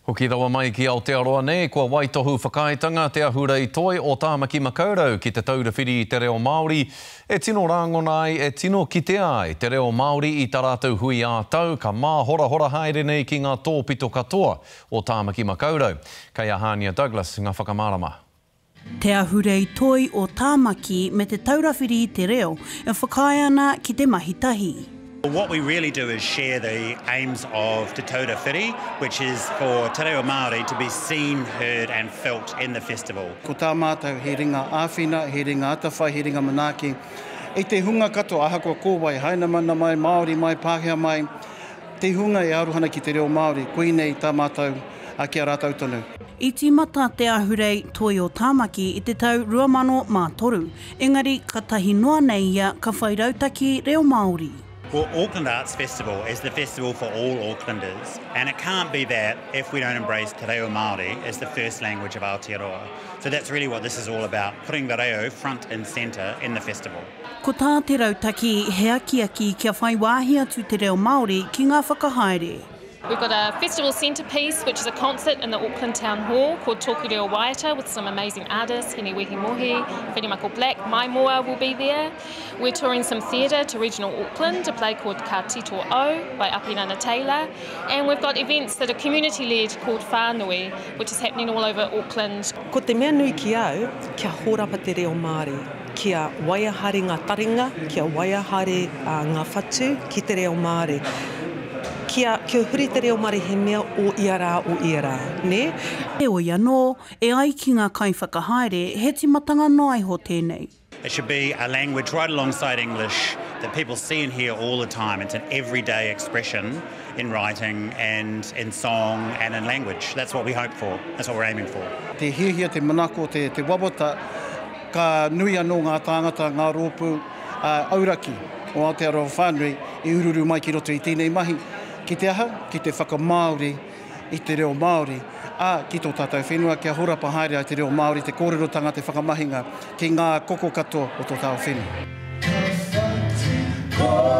Hoki rawa mai ki Aotearoa nei, kua waitohu whakaaetanga Te Ahurei Toi o Tāmaki Makaurau ki Te Taura Whiri i te Reo Māori, e tino rāngona ai, e tino kitea ai te reo Māori i tā rātou hui ā-tau ka māhorahora haere nei ki ngā tōpito katoa o Tāmaki Makaurau. Kei a Hānia Douglas ngā whakamārama. Te Ahurei Toi o Tāmaki me Te Taura Whiri i te Reo e whakaae ana ki te mahi tahi. What we really do is share the aims of Te Taura Whiri, which is for te reo Māori to be seen, heard and felt in the festival. Ko tā mātou he ringa āwhina, he ringa atawhai, he ringa manaaki i te hunga katoa, ahakoa ko wai, Hainamana mai, Māori mai, Pākehā mai, te hunga e aroha ana ki te reo Māori, koinei tā mātou ki a rātou tonu. I tīmata te ahurei Toi o Tāmaki i te tau 2003, engari katahi noa nei ia ka whai rautaki reo Māori. Well, Auckland Arts Festival is the festival for all Aucklanders, and it can't be that if we don't embrace te reo Māori as the first language of Aotearoa. So that's really what this is all about, putting the reo front and centre in the festival. Ko tā te rautaki he akiaki kia whai wāhi atu te reo Māori ki ngā whakahaere. We've got a festival centrepiece, which is a concert in the Auckland Town Hall called Tōku Reo Waiata with some amazing artists, Hine Wehi Mohi, Whiri Michael Black, Maimoa will be there. We're touring some theatre to regional Auckland, a play called Ka Tito Au by Apirana Taylor. And we've got events that are community-led called Whānui, which is happening all over Auckland. Ko te mea nui ki au, kia hōrapa te reo Māori. Kia waia haere ngā taringa, kia waia haere ngā whatu ki te reo Māori. Kia, kia huri te reo Māori he mea o ia rā, o ia rā, nē? Heoi anō, e ai ki ngā kaiwhakahaere, he tīmatanga noa iho tēnei. It should be a language right alongside English that people see and hear all the time. It's an everyday expression in writing and in song and in language. That's what we hope for. That's what we're aiming for. Te hiahia, te manako, te, te wawata, Ka nui anō ngā tāngata, ngā rōpū auraki o Aotearoa whānui i uruuru mai ki roto i tēnei mahi, ki te aha? Ki te whakamāori i te reo Māori, ā, ki tō tātou whenua kia horapa haere ai te reo Māori, te kōrerotanga, te whakamahinga ki ngā koko katoa o tō tāua whenua. Ka whati kōrero.